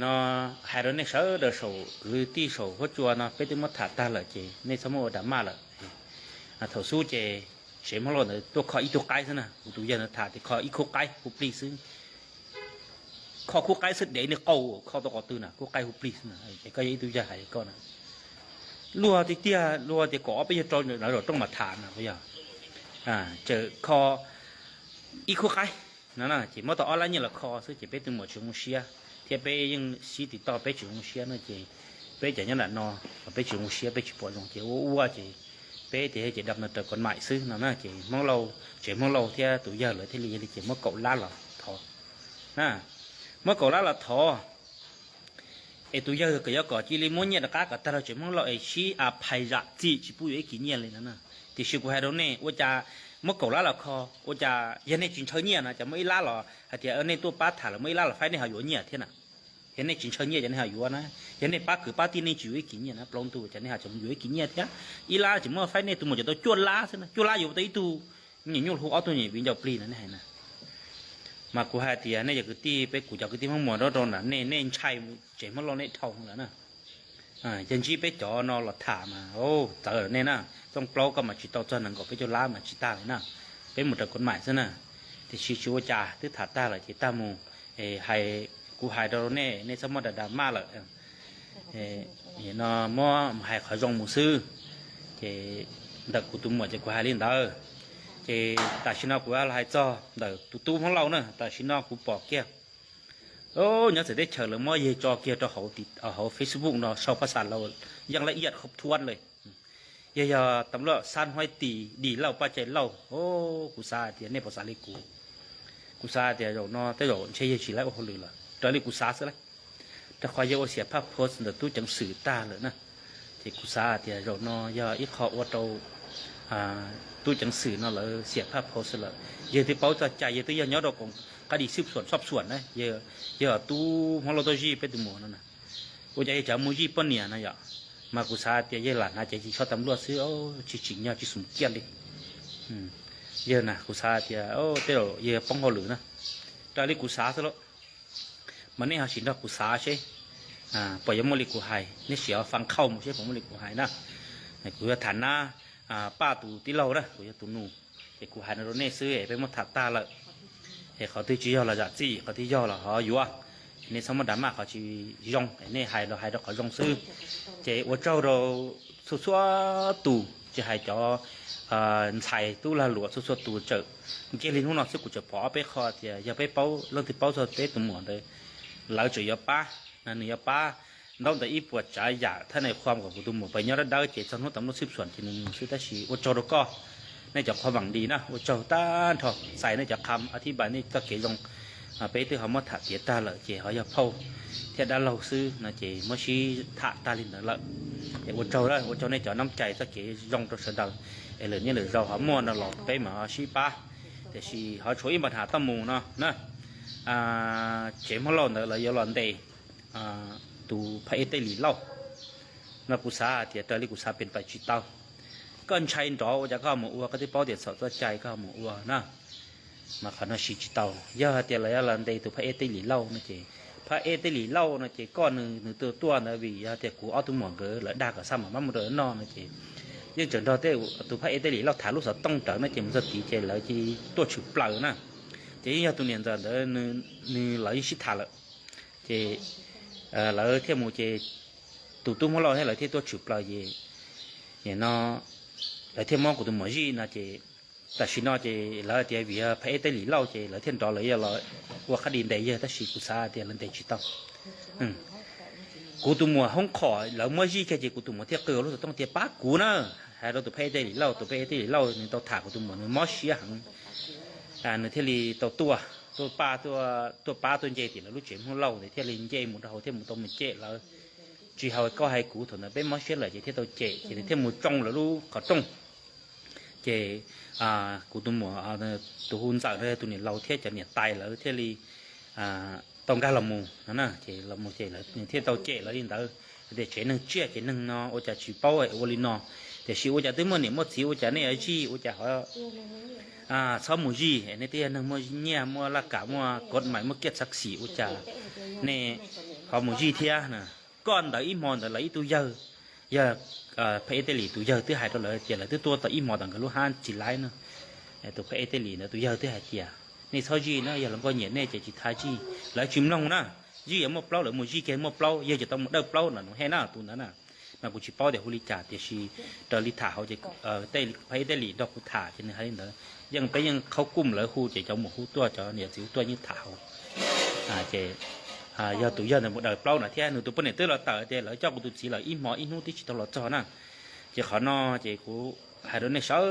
No hais rau nej sawv daws saum kwv tij saum huab cua no, peb twb muab tham tag lawm ces nej txhob muab ua drama lawm. Thaum xub ces tsev Hmoob Lauj ntawd tuaj kho ib tug qaib xwb na, kuv tus yawg ntawd tham tias kho ib khub qaib hu plig xwb. Kho khub qaib xwb dev niag qau, kho tau qhov twg na, khub qaib hu plig xwb na, es koj yog ib tug yawg hais koj na. Luag tiag tiag, luag tias kom ob peb yawg rau lawv zaum rooj mas tham na, puas yog? Tseem kho ib khub qaib no ces muab tau ob lab nyiaj los kho xwb ces peb tus muam tsis zoo siab, thiab peb yeej sib tiv toj peb tsis zoo siab no ces peb cov nyob nram no los peb tsis zoo siab, peb tsis pom zoo ces ua ua ces peb tias ces dam no raws kos maim xwb no na ces Hmoob Lauj, tsev Hmoob Lauj thiab tus yawg lawv thiaj li yog li ces muab kaum lab los thov na, muab kaum lab los thov es tus yawg kom yuav kom cia li muab nyiaj rov qab kom tag rau tsev Hmoob Lauj es sib a phais zam txim tsis pub yuav ib kis nyiaj li no na. Tiam sis kuv hais rau nej, ua cas muab kaum lab los kho, ua cas yog nej tsis ntshaw nyiaj no ces muab ib lab los hais tias nej tuaj pab tham los muab ib lab los faib nej ho yuav nyiaj thiab na. Yog nej tsis ntshaw nyiaj ces nej ho yuav na, yog nej pab kwv pab tij nej tsis yuav ib kis nyiaj na, plaub ntug ces nej ho tseem yuav ib kis nyiaj thiab. Ib lab tseem muab faib nej tus muam cov tau cuaj lab xwb na, cuaj lab yuav tau ib tug me nyuam nyuj hu ob tug me nyuam viv ncaus plig no nej hais na. Mas kuv hais tias nej cov kwv tij, peb kuv cov kwv tij Hmoob Muas rau rau nram nej, nej ntshai tsev Hmoob Lauj nej dhau lawm na. Yog ntsib peb cov no los tham mas txawv lawm nej na, txooj plaub koj mas tsis tau txog nees nkaum peb caug lab mas tsis tag li na, peb mus raws kos maim xwb na. Tiam sis tsis ua cas, twb tham tag lawm ces tag mus. Hais, kuv hais rau nej, nej txhob muab da da maj lawm. No muab hais qhov zoo mus xwb. Ces ntawm kuv tus muam ces kuv hais li ntawd. Ces tam sim no kuv hais txog ntawm tus tub Hmoob Lauj na, tam sim no kuv pom kiag nyob txawv teb chaws lawv muab yawg tso kiag rau hauv Facebook no sau phaj xas Lauj, yeej laj iaj khaub thuab li. Yog yog tam luaj xab huaib tis dim lauj paj cai lauj, kuv xav hais tias nej puas xav li kuv. Kuv xav hais tias zaum no tej zaum ntshe yawg tsis laib ua hauj lwm lawm, raws li kuv xav xwb lauj. Rau qhov yawg ua xiam phaj post ntawm tub ceev xwm tag lawm na, ces kuv xav hais tias zaum no yog ib qho ua rau tub ceev xwm no lawv xiam phaj post lawm. Yawg twb paub txoj cai, yawg twb yog nyob rau koom qab di xwb xuam xob xuam na, yawg tub Hmoob Lauj tuaj zij peb tus muam no na, ua cas yawg tseem mus zij poj niam no yom? Mas kuv xav tias yawg lam hnav cev ci tsho tam luaj xwb, tsis tsim nyog tsis xum kiaj li. Yawg na kuv xav tias tej zaum yawg poob hauj lwm na, raws li kuv xav xwb lauj. Mas nej ho sim nrog kuv xav seb puas yuav muaj li kuv hais, nej sim ho faj khauj mus seb puas muaj li kuv hais na. Kuv yuav tham nab Paj tus tij laug na, kuv yog tus nus, ces kuv hais no rau nej xwb es peb muab tham tag lawm. Es qhov twg tsis yog los zam txim, qhov twg yog los ho yuav. Nej txhob muab da maj qhov tsis zoo, nej hais los hais rau qhov zoo xwb. Ces ua tsaug rau txhua txhua tus, tsis hais cov ntxhais tub lag luam txhua txhua tus tseem nce li hnub no xwb kuv tseem pom ob peb qho tias yog peb paub, leej twg paub txog peb tus muam ntawd, lawv tseem yuav pab, nws yuav pab ntaub ntawv ib puas tsav yam thab nais qhuam kom kuv tus muam pais nyob dawb dawb ces txog hnub tam luaj xwb xuam ces nws mus xwb. Tab sis ua tsaug rau koj, nej cov qhuab vam dis na, ua tsaug tag nrho, txais nej cov qham a thib npas nej txoj kev zoo. Peb twb ho muab tham tiav tag lawm ces ho yog phauj thiab dab laug xwb no ces muab sib tham tag li ntawd lawm. Es ua tsaug, ua tsaug nej cov nab cai txoj kev zoo rau sawv daws, es lwm niaj lwm zaus ho muaj no los peb mam sib pab. Tiam sis ho tshuav ib npa ham toj mus no na, tsev Hmoob Lauj ntawd lawv yuav los ntes tus phaj ej Tej Lis Lauj no kuv xav hais tias raws li kuv xav pem pais tsis tau. Koj ntshai nrov ua cas koj ho mus ua, koj twb paub tias txhaum txoj cai koj ho mus ua na. Mas qhov no siv tsis tau. Yog hais tias lawv yuav los ntes tus phaj ej Tej Lis Lauj no ces, phaj ej Tej Lis Lauj no ces koj nws nws tuaj tuaj ntawd vim yog tias kuv ob tug muam nkawd lawv dag kom xa mam mab mus rau noj no ces yeej tseem nrog tej tus phaj ej Tej Lis Lauj tham lub xov tooj rawv no ces mus txog tid ces lawv cia li tuaj tshwm plaws na. Ces yeej yog tus niam ntxawm ntawd nws lawv yeej sib tham lawm. Ces lawv thiaj mus ces tus tub Hmoob Lauj thiab lawv thiaj tuaj tshwm plaws ces no lawv thiaj muab kuv tus muam zij no ces tam sim no ces lawv tias vim yog phaj ej Tej Lis Lauj ces lawv thiaj nrov lawv yuav los ua qhab di ntes yawg, tab sis kuv xav tias lawv ntes tsis tau. Kuv tus muam hoob qhom lawv muab zij kiag ces kuv tus muam thiaj qw lub xov tooj tias pab kuv na, hais rau tus phaj ej Tej Lis Lauj. Tus phaj ej Tej Lis Lauj nws tau tham kuv tus muam nws mob siab heev, nws thiaj li tau tuaj, tuaj pab, tuaj pab tuaj nce tim lawv lub tsev Hmoob Lauj ntawd thiaj li nce mus rau hauv thiaj mus tau mus cem lawv. Tsis hais koj hais kuv, thaum ntawd peb mob siab lawm ces thiaj tau cem ces nws thiaj mus tsoo lawv lub qhov rooj. Ces kuv tus muam, tus hu ntxawm no, tus niam laus thiab cov niam tais lawv thiaj li tau nkag los mus no na. Ces los mus ces nws thiaj tau cem lawv li ntawd tias tsev neeg tsiaj tsev neeg no ua cas tsis paub ua li no, Tiam sis ua cas twb muaj niam muaj txiv ua cas nej yuav zij, ua cas ho txhob mus zij? Nej twb yog neeg muaj nyiaj muaj laj kam muaj kod mais muaj kiaj txhav xim, ua cas nej ho mus zij thiab na? Koj ntawd ib hmo ntawd lawv ib tug yawg, yog Phab Eb Tej Lim tus yawg twb hais rau lawv tias lawv twb tuaj tau ib hmo ntawd nkawd lub hab tsis laib na. Tus Phab Eb Tej Lim ntawd tus yawg twb hais tias nej txhob zij na, yog hluas nkauj nyiam nej ces tsis tas zij. Lawv tsis mloog na. Zij yuav muaj plaub, lawv mus zij kiag muaj plaub, yawg ces tau mus dawj plaub no, nws hais na tus ntawd na. Mas kuv tsis paub tias hu li cas, tiam sis raws li tham hauv ces Phab Eb Tej Lim nrog kuv tham ces nws hais li ntawd. Yeej peb yeej qhaub kuj lawv hu ces cov muam hu tuaj, cov niam txiv hu tuaj yeej tham hauv. Ces yog tus yawg ntawd mus dawj plaub no thiab nws tus poj niam twb los tawm tias lawv coj kuv tus txiv lawm ib hmo ib hnub twb tsis tau los txog na. Ces qhov no ces kuv hais rau nej sawv